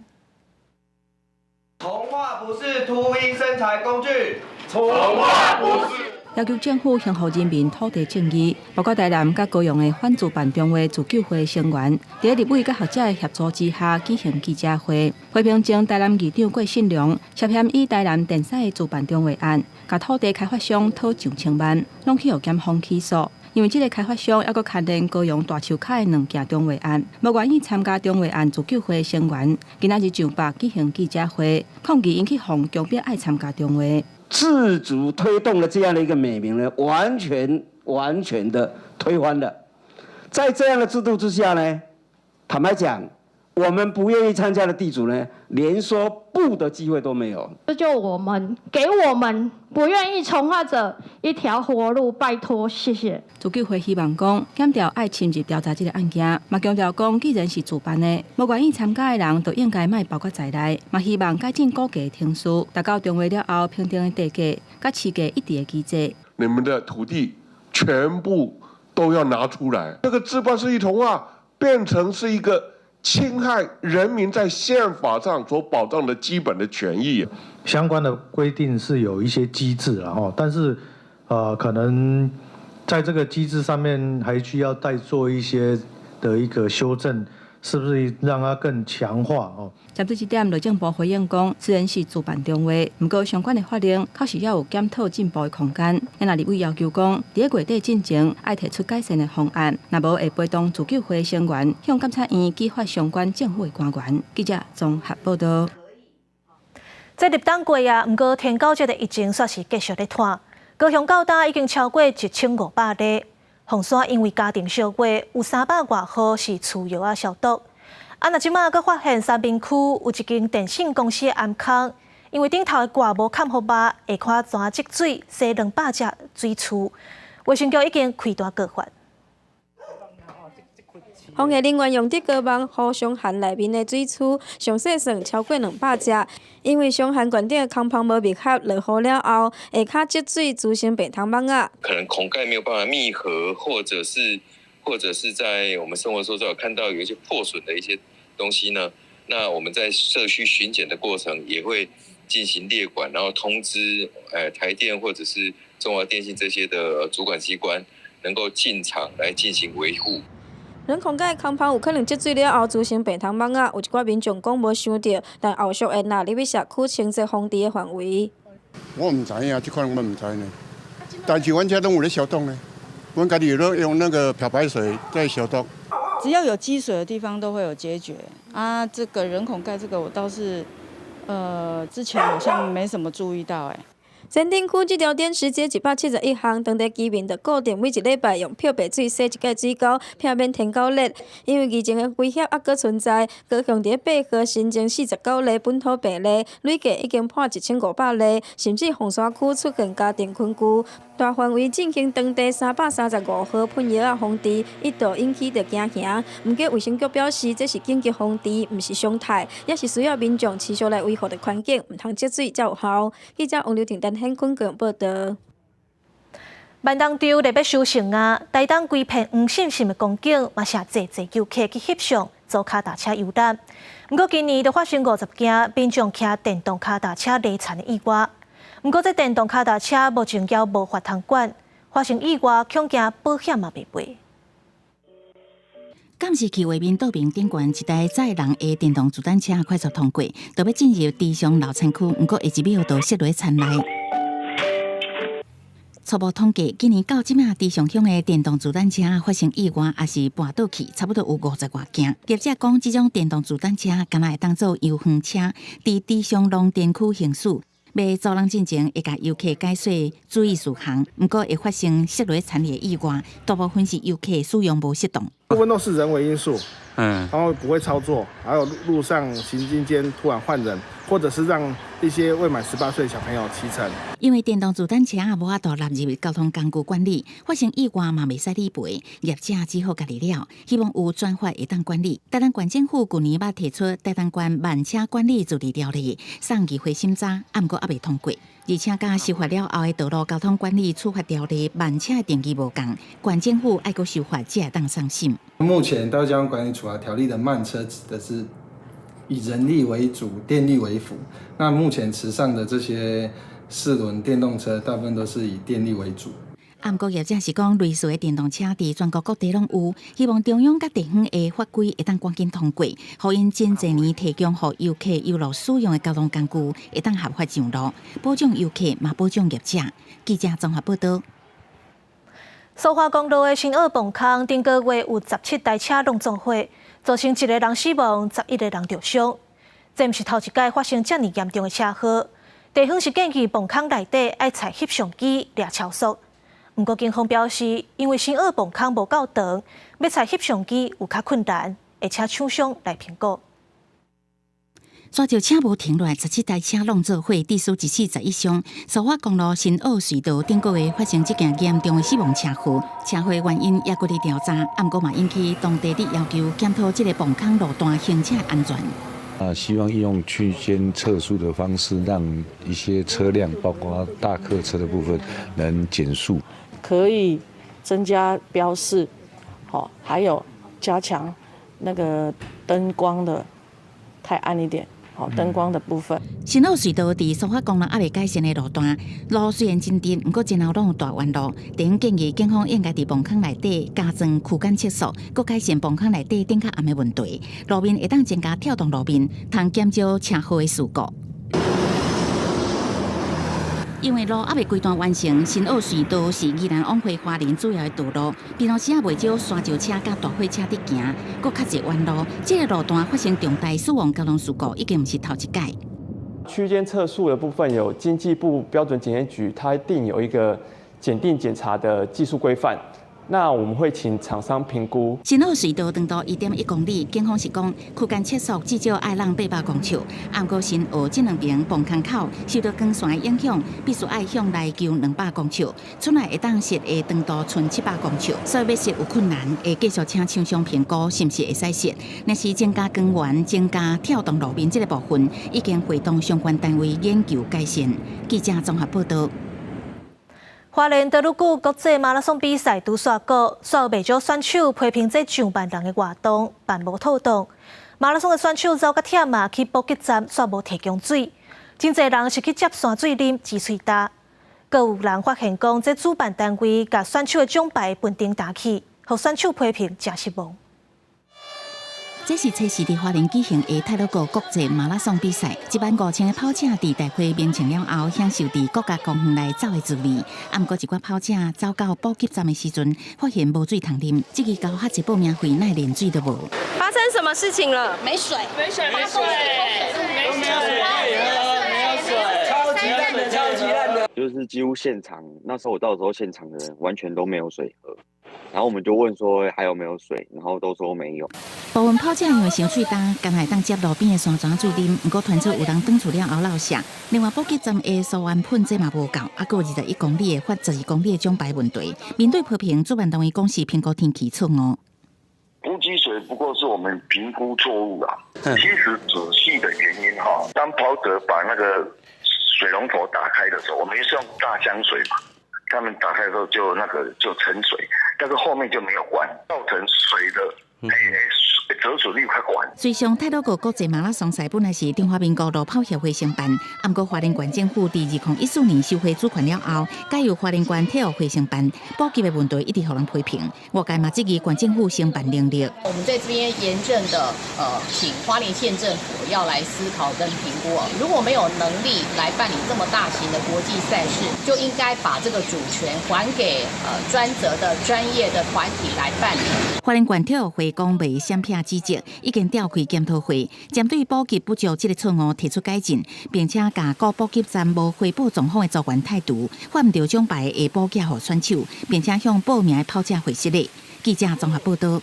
重劃不是禿鷹生財工具，重劃不是。要求政府還予人民土地正義，包括台南佮高雄的反自辦重劃自救會成員，佇立委佮學者的協助之下舉行記者會，批評前台南市長郭信良涉嫌以台南電西的自辦重劃案，共土地開發商討上千萬，攏去予檢方起訴。因為這個開發商猶閣牽連高雄大樹跤的兩件重劃案，無願意參加重劃案自救會成員，今仔日上北舉行記者會，抗議𪜶去予強迫愛參加重劃。自主推動的這樣的一個美名呢，完全完全的推翻了。在這樣的制度之下呢，坦白講，我們不願意參加的地主呢，連說不的機會都沒有。這就我們給我們不願意重劃者一條活路，拜託，謝謝。自救會希望講，檢調愛深入調查這個案件，嘛強調講，既然是自辦的，無願意參加的人，就應該莫包括在內。嘛希望改進估價程序，達到重劃了後評定的地價，佮市價一致的機制。你們的土地全部都要拿出來，這個自辦市域重劃變成是一個侵害人民在憲法上所保障的基本的權益。相關的規定是有一些機制然後，但是，可能在這個機制上面還需要再做一些的一個修正，是不是讓它更強化哦？針對這點，內政部回應講，雖然是自辦重劃，毋過相關的法令確實猶有檢討進步的空間。若立委要求講，佇咧月底進前愛提出改善的方案，若無會陪同自救會成員向監察院舉發相關政府的官員。記者綜合報道。這立冬過啊，毋過天狗節的疫情煞是繼續咧湠。高雄到今已經超過1500例。鳳山因為家庭燒火，有300外戶是需藥仔消毒。啊，若這馬閣發現三民區有一間電信公司的頷孔，因為頂頭的蓋無崁予峇，下跤全積水，洗200隻水柱。衛生局已經開單告發。防疫人員用竹篙網糊上涵內面的水柱，上細算超過200隻。因為上涵罐頂的空縫無密合，落雨了後，下跤積水，滋生白頭蠓仔。可能孔蓋沒有辦法密合，或者是在我們生活中有看到有一些破損的一些東西呢。那我們在社區巡檢的過程也會進行列管，然後通知台電或者是中華電信這些的主管機關，能夠進場來進行維護。人孔蓋空縫有可能積水了後滋生白頭蠓仔，有一寡民眾講無想著，但後續會納入去社區清潔防治的範圍。我毋知影，這款我毋知呢。但是阮遮攏有咧消毒呢，阮家己有用那個漂白水在消毒。只要有積水的地方都會有孑孓啊。這個人孔蓋這個我倒是，之前好像沒什麼注意到欸。前鎮區這條電池街171巷，當地居民就固定每一禮拜用漂白水洗一擺水溝，避免天狗熱。因為疫情的威脅猶閣存在，高雄佇8號新增49例本土病例，累計已經破1500例，甚至鳳山區出現家庭群聚，大範圍進行當地335號噴藥仔防治，一度引起著驚嚇。毋過衛生局表示，這是緊急防治，毋是常態，也是需要民眾持續來維護著環境，毋通積水才有效。記者王劉婷、陳顯坤報道。萬東稻咧欲收成啊，台東規片黃沁沁的光景，嘛是濟濟遊客去翕相、租跤踏車遊覽。毋過今年就發生50件民眾騎電動跤踏車犁田的意外。毋過這電動跤踏車目前猶無法通管，發生意外恐驚保險嘛袂賠。監視器畫面倒爿頂懸一台載人的電動自單車快速通過，就欲進入池上老田區，毋過下一秒就摔落田內。初步統計，今年到這馬池上鄉的電動自單車發生意外，抑是絆倒去，差不多有50外件。業者講，這種電動自單車敢若會當做遊園車，佇池上農田區行駛。欲走人進前會共遊客解說注意事項，毋過會發生摔落田裡的意外，大部分是遊客使用無適當。部分都是人為因素，然後不會操作，還有路上行進間突然換人，或者是讓一些未滿18歲小朋友騎乘。因為電動自單車也無法度納入交通工具管理，發生意外嘛袂使理賠，業者只好家己了。希望有專法會當管理。台東縣政府舊年捌提出台東縣慢車管理自治條例，送議會審查，毋過猶未通過。而且佮修法了後的道路交通管理處罰條例，慢車的定義無仝，縣政府愛閣修法才會當送審。目前道路交通管理處罰條例的慢車指的是以人力為主，電力為輔。那目前池上的這些四輪電動車，大部分都是以電力為主。啊，毋過業者是講，類似的電動車佇全國各地攏有，希望中央佮地方的法規會當趕緊通過，予𪜶真濟年提供予遊客遊樂使用的交通工具會當合法上路，保障遊客嘛保障業者。記者綜合報道。蘇花公路的新澳磅空，頂個月有17台車攏縱火，造成一个人死亡，11个人著傷。這毋是頭一擺發生遮爾嚴重的車禍。地方是建議磅空內底愛採翕相機掠超速。毋過警方表示，因為新澳磅空無夠長，欲採翕相機有較困難，會請廠商來評估。煞石車無停落來，17台車攏做伙，致使一死11傷。蘇花公路新澳隧道頂個月發生這件嚴重的死亡車禍，車禍原因猶閣佇調查，毋過嘛引起當地的要求檢討這个磅空路段行車安全。啊，希望用區間測速的方式，讓一些車輛，包括大客車的部分，能減速。可以增加標示，好，還有加強那個燈光的，太暗一點。好，燈光的部分。新澳隧道佇蘇花公路猶未改善的路段，路雖然真直，毋過前後攏有大彎路。地方建議警方應該佇磅空內底加裝區間測速，閣改善磅空內底頂較暗的問題。路面會當增加跳動路面，通減少車禍的事故。因為路猶未規段完成，新澳隧道是宜蘭往回花蓮主要的道路，平常時也袂少山石車佮大貨車佇行，閣較濟彎路。這个路段發生重大死亡交通事故，已經毋是頭一擺。區間測速的部分有經濟部標準檢驗局，它一定有一個檢定檢查的技術規範。那我們會請廠商評估。新澳隧道長度1.1公里，警方是講區間測速至少愛讓800公尺。毋過新澳這兩爿磅空口受到光線的影響，必須愛向內求200公尺，出來會當設的長度賰700公尺，所以欲設有困難，會繼續請廠商評估是毋是會使設。若是增加光源、增加跳動路面這个部分，已經會同相關單位研究改善。記者綜合報道。花蓮德魯固國際馬拉松比賽拄煞過，煞有袂少選手批評這上萬人的活動辦無妥當。馬拉松的選手走甲忝啊，去補給站煞無提供水，真濟人是去接山水啉止喙焦。閣有人發現講，這主辦單位共選手的獎牌分燈打去，予選手批評誠失望。這是初四佇花蓮舉行的太魯閣國際馬拉松比賽，1.5萬个跑者佇大會鳴槍了後，享受佇國家公園內走的滋味。啊，毋過一寡跑者走到補給站的時陣，發現無水通啉，這個交較濟報名費，哪會連水都無？發生什麼事情了？沒水，沒水，沒水，沒水，沒水，超級爛的，超級爛的。就是幾乎現場，那時候我到時候現場的人完全都沒有水喝。然後我們就問說還有沒有水，然後都說沒有。部分跑者因為傷喙焦，敢若會當接路邊的山泉水啉，毋過傳出有人轉厝了後落瀉。另外補給站的溯源噴劑嘛無夠，猶閣有21公里的罰12公里的獎牌問題。面對批評，主辦單位講是評估天氣錯誤。補給水不過是我們評估錯誤啦。其實仔細的原因哈，當跑者把那個水龍頭打開的時候，我們是用大箱水嘛，他們打開的時候就那個就盛水，但是後面就沒有關，造成水的折損率較懸。隨上太魯閣國際馬拉松賽本來是中華民國路跑協會承辦，毋過花蓮縣政府佇2014年收回主權了後，改由花蓮縣體育會承辦，補給的問題一直予人批評。外界嘛質疑縣政府承辦能力。我們在這邊嚴正的請花蓮縣政府要來思考跟評估，如果沒有能力來辦理這麼大型的國際賽事，就應該把這個主權還給專責的專業的團體來辦理。花蓮縣體育會講袂閃避。指責，已經召開檢討會，針對補給不足這个錯誤提出改進，並且共各補給站無回報狀況的組員態度，發毋著獎牌的補給予選手，並且向報名的跑者回失禮。記者綜合報道。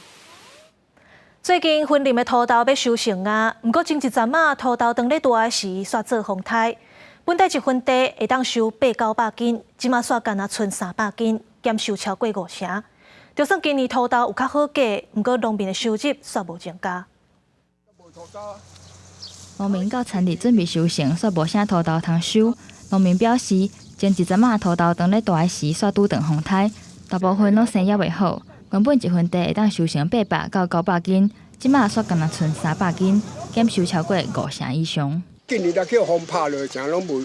最近雲林的土豆欲收成啊，毋過前一陣仔土豆當咧大時，煞做風颱。本底一分地會當收八九百斤，這馬煞干焦賰300斤，減收超過五成。就算今年土豆有較好價，毋過農民的收入煞無增加。農民到田裡準備收成，煞無啥土豆通收。農民表示，前一陣仔土豆當咧大時，煞拄著風颱，大部分攏生猶未好。原本一分地會當收成800到900斤，這馬煞干焦賰300斤，減收超過五成以上。今年才叫風拍落，啥攏無，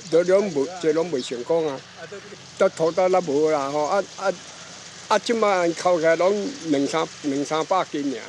都攏無，這攏袂成功啊！都土豆都無啦吼，啊啊啊！這馬扣起來攏兩三百斤爾。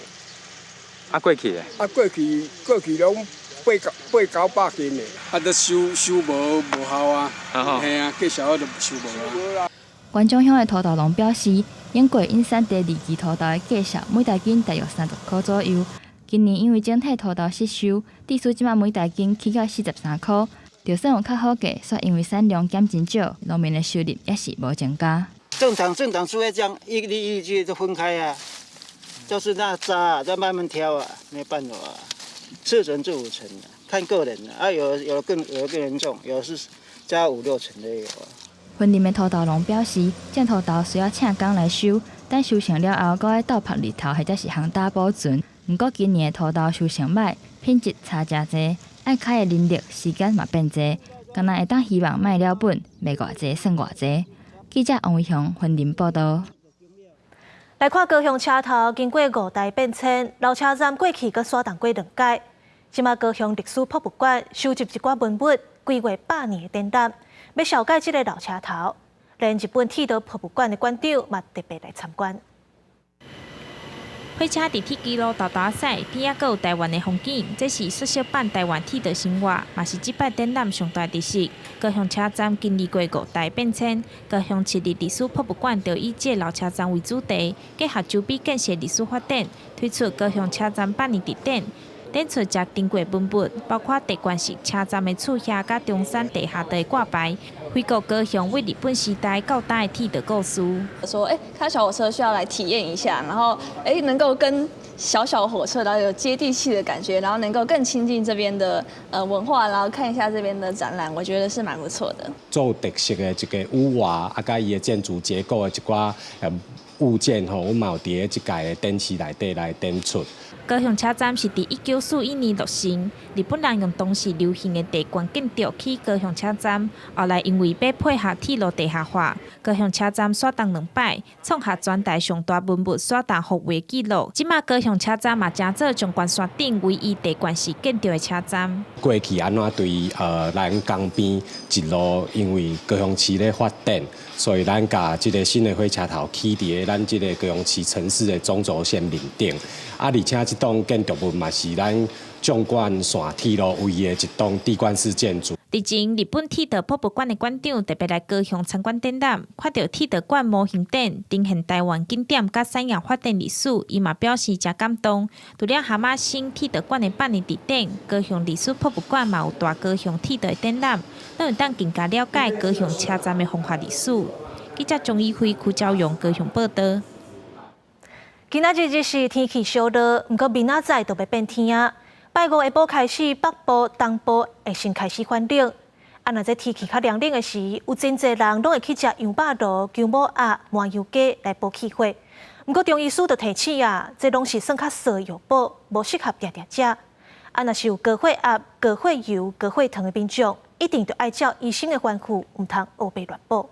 啊，過去咧？啊，過去攏八九百斤的。啊，都收無效啊，嘿啊，繼續就收無啊。元長鄉的土豆農表示，永過𪜶產地二期土豆的價數每大斤大約30箍左右。今年因為整體土豆失收，至少這馬每大斤起到43箍。就算有較好價，煞因為產量減真少，農民的收入也是無增加。正常正常，除非這樣一粒一粒都分開啊，就是那渣啊，再慢慢挑啊，沒辦法啊，四成至五成，看個人啊，有的更嚴重，有的是加五六成的也有啊。雲林的土豆農表示，種土豆需要請工來收，等收成了後，閣愛鬥曝日頭或者是烘焦保存。毋過今年的土豆收成䆀，品質差誠濟，愛開的人力時間嘛變濟，敢若會當希望莫了本，賣偌濟算偌濟。記者王維雄雲林報道。來看高雄車頭經過五代變遷，老車站過去閣徙動過兩擺。這馬高雄歷史博物館收集一寡文物，規劃百年的展覽，欲紹介這个老車頭。連日本鐵道博物館的館長嘛特別來參觀。火車佇鐵支路沓沓駛，邊仔閣有台灣的風景，這是縮小版台灣鐵道生活，嘛是這擺展覽上大特色。高雄車站經歷過五代變遷，高雄市立歷史博物館就以這老車站為主題，結合周邊建設歷史發展，推出高雄車站百年特展，展出誠珍貴文物，包括地貫式車站的厝瓦佮中山地下道的掛牌，回顧高雄對日本時代到今的鐵道故事。說，哎，開小火車需要來體驗一下，然後，哎，能夠跟小小火車，然後有接地氣的感覺，然後能夠更親近這邊的文化，然後看一下這邊的展覽，我覺得是蠻不錯的。做特色的一个屋瓦，啊，佮伊的建築結構的一寡物件吼，阮嘛有佇咧這屆的展示內底來展出。高雄車站是佇1941年落成，日本人用當時流行的地貫建築起高雄車站，後來因為欲配合鐵路地下化，高雄車站徙動兩擺，創下全台上大文物徙動復位紀錄。這馬高雄車站嘛，成做縱貫線頂唯一地貫式建築的車站。過去按怎對咱江邊一路，因為高雄市咧發展，所以咱共這个新的火車頭起佇咧咱這个高雄市城市的中軸線面頂，啊，而且這棟建築物嘛是咱縱貫線鐵路唯一的一棟地貫式建築。日前，日本鐵道博物館的館長特別來高雄參觀展覽，看著鐵道館模型展，呈現台灣景點佮產業發展歷史，伊嘛表示誠感動。除了哈瑪星鐵道館的百年特展，高雄歷史博物館嘛有大高雄鐵道的展覽，攏會當更加了解高雄車站的風華歷史。記者鍾以輝、柯昭勇高雄報道。今仔日日是天氣小熱，毋過明仔載就欲變天啊！拜五下晡開始，北部、東部會先開始反冷。啊，若這天氣較涼冷的時，有真濟人攏會去食羊肉爐、薑母鴨、麻油雞來補氣血。毋過中醫師就提醒啊，這攏是算較燥的藥補，無適合定定食。啊，若是有高血壓、高血油、高血糖的民眾，一定著愛照醫生的吩咐，毋通烏白亂補。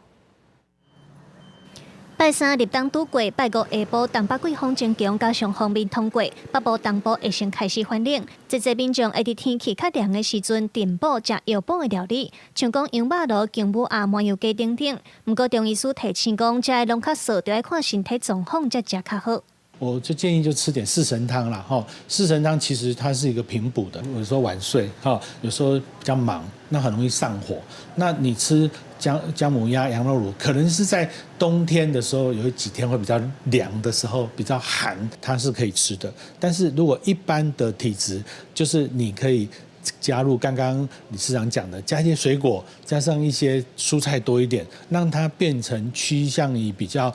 拜三立冬拄過，拜五下晡東北季風增強，加上鋒面通過，北部、東部會先開始反冷。濟濟民眾會佇天氣較涼的時陣訂補食藥補的料理，像講羊肉爐、薑母鴨、麻油雞等等。毋過中醫師提醒講，這个攏較燥，著愛看身體狀況才食較好。我就建議就吃點四神湯啦，吼，四神湯其實它是一個平補的。有時候晚睡，哈，有時候比較忙，那很容易上火。那你吃薑薑母鴨、羊肉爐，可能是在冬天的時候，有幾天會比較涼的時候，比較寒，它是可以吃的。但是如果一般的體質，就是你可以加入剛剛理事長講的，加一些水果，加上一些蔬菜多一點，讓它變成趨向於比較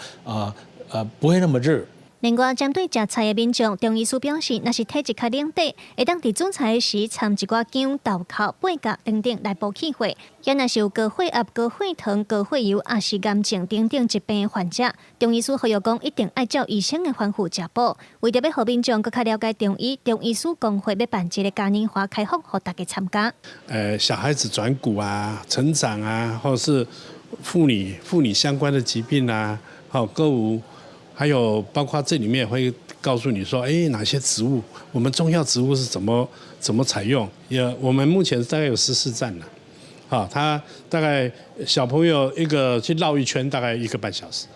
不會那麼熱。另外，針對食菜的民眾，中醫師表示，若是體質較冷底，會當佇煮菜時摻一寡薑、豆蔻、八角等等來補氣血。也若是有高血壓、高血糖、高血油，抑是癌症等等疾病的患者，中醫師呼籲講，一定愛照醫生的吩咐食補。為著欲予民眾閣較了解中醫，中醫師公會欲辦一个嘉年華開放，予大家參加。小孩子轉骨啊、成長啊，或者是婦女相關的疾病啊，好歌舞。還有包括這裡面會告訴你說，哎，哪些植物，我們中藥植物是怎麼採用？也我們目前大概有14站了，好，他大概小朋友一個去繞一圈大概1個半小時，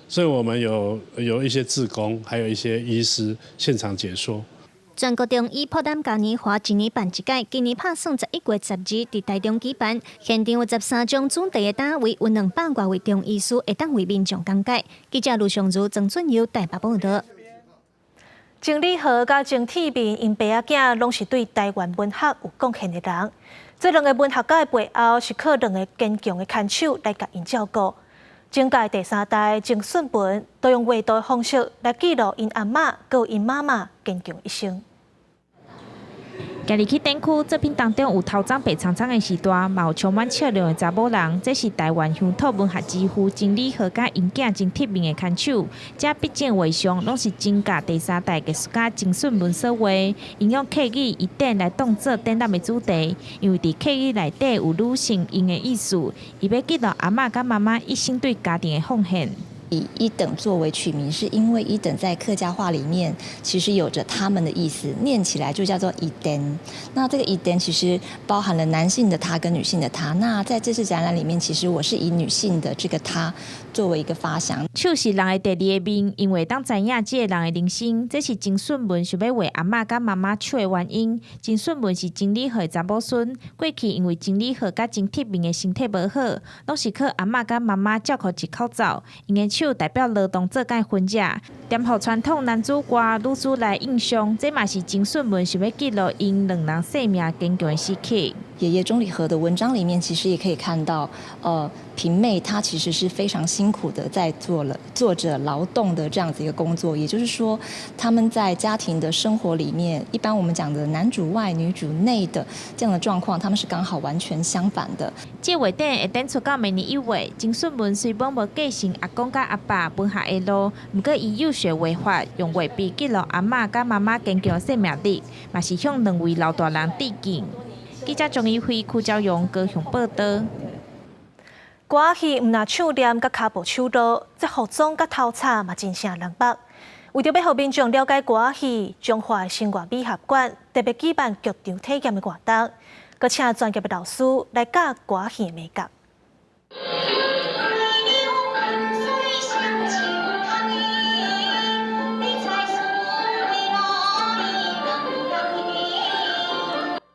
所以我們有一些志工，還有一些醫師現場解說。全國中醫博覽嘉年華一年辦一屆，今年拍算11月12佇台中舉辦，現場有13種主題的攤位，有200外位中醫師會當為民眾講解。記者盧尚如、曾俊佑台北報導。曾理和佮曾鐵面𪜶爸仔囝，攏是對台灣文學有貢獻的人。這兩个文學家的背後，是靠兩个堅強的牽手來共𪜶照顧。曾家第三代曾順文，都用畫圖的方式來記錄𪜶阿嬤佮𪜶媽媽堅強一生。行入去展區，作品當中有頭鬃白蒼蒼的時代，嘛有充滿笑容的查某人。這是台灣鄉土文學之父曾理和佮𪜶囝曾鐵面的牽手。這筆整畫像攏是曾家第三代藝術家曾順文所畫，𪜶用客語一展來當做展覽的主題，因為佇客語內底有女性𪜶的意思，伊欲記錄阿嬤佮媽媽一生對家庭的奉獻。以一等作為取名，是因為一等在客家話裡面其實有着他們的意思，念起來就叫做一等。那這個一等其實包含了男性的他跟女性的他。那在這次展覽裡面，其實我是以女性的這個他作為一個發想。手是人的第二个面，因為當知影這个人的人生，這是曾順文想欲畫阿嬤佮媽媽手的原因。曾順文是曾理和的查某孫，過去因為曾理和佮曾鐵面的身體無好，攏是靠阿嬤佮媽媽照顧一口罩，𪜶的手代表勞動做工痕跡，顛覆傳統男主外女主內印象，這嘛是曾順文想欲記錄𪜶兩人生命堅強的時刻。爺爺鍾理和的文章裡面，其實也可以看到，平妹她其實是非常辛苦的，在做着勞動的這樣子一個工作。也就是說，他們在家庭的生活裡面，一般我們講的男主外女主內的這樣的狀況，他們是剛好完全相反的。這畫展會展出到明年1月。曾順文雖罔無繼承阿公佮阿爸文學的路，毋過伊幼學畫法，用畫筆記錄阿嬤佮媽媽堅強的生命力，嘛是向兩位老大人致敬。記者張怡輝、柯昭榮高雄報導。歌仔戲毋但唱念佮跤步手路，這服裝佮頭插嘛真晟人目。為著欲予民眾了解歌仔戲，彰化生活美學館特別舉辦劇場體驗的活動，閣請專業的老師來教歌仔戲的眉角。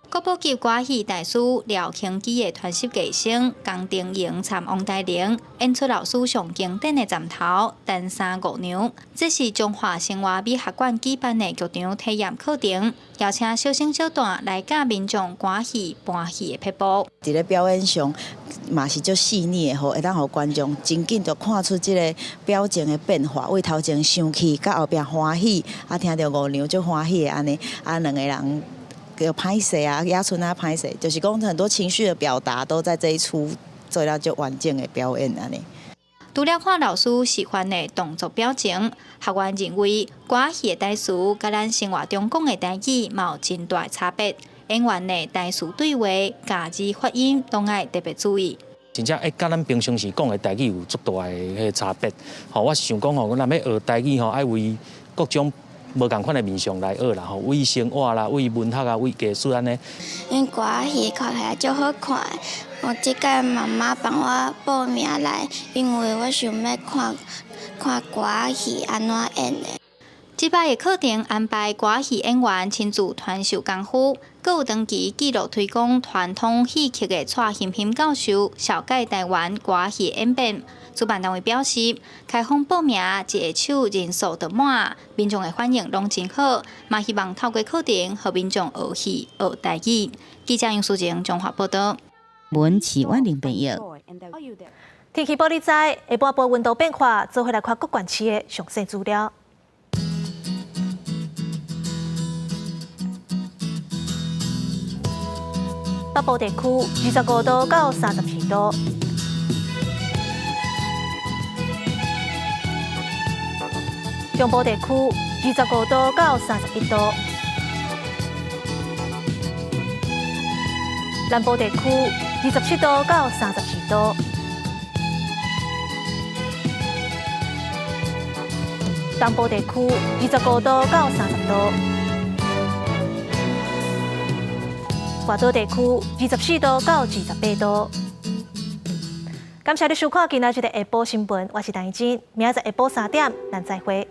國寶級歌戲大師廖興基的傳習藝生江定榮參王大玲演出老師上經典的站頭單衫五娘，這是彰化生活美學館舉辦的劇場體驗課程，邀請小生小旦來教民眾歌戲搬戲的撇步。佇咧表演上嘛是足細膩的吼，會當予觀眾真緊就看出這个表情的變化，為頭前生氣，佮後壁歡喜，啊聽著五娘足歡喜的按呢，啊兩个人。叫歹勢啊，野春啊歹勢，就是講很多情緒的表達都在這一齣做了足完整的表演按呢。除了看老師示範的動作表情，學員認為歌戲的台詞佮咱生活中講的台語嘛有真大的差別。演員的台詞對話、咬字發音攏愛特別注意。真正會佮咱平常時講的台語有足大的彼个差別。吼，我是想講吼，咱若欲學台語吼，愛為各種無仝款的面向來學啦，吼，為生活啦，為文學啊，為藝術按呢。𪜶歌仔戲看起來足好看的，我這擺媽媽幫我報名來，因為我想欲看看歌仔戲按怎演的。這擺的課程安排歌戲演員親自傳授功夫，閣有長期記錄推廣傳統戲曲的蔡欣欣教授，紹介台灣歌戲演變。主辦單位表示，開放報名一下手人數就滿，民眾的反應攏真好，嘛希望透過課程予民眾學戲學台語。記者楊淑靜綜合報導。文是婉玲編譯。天氣報你知，下半晡溫度變化，做伙來看各縣市的詳細資料。北部地區25度到34度，中部地區25度到31度，南部地區27度到34度，東部地區25度到30度。外島地區24度到28度。感謝你收看今仔日的下晡新聞，我是陳怡靜，明仔載下晡3點，咱再會。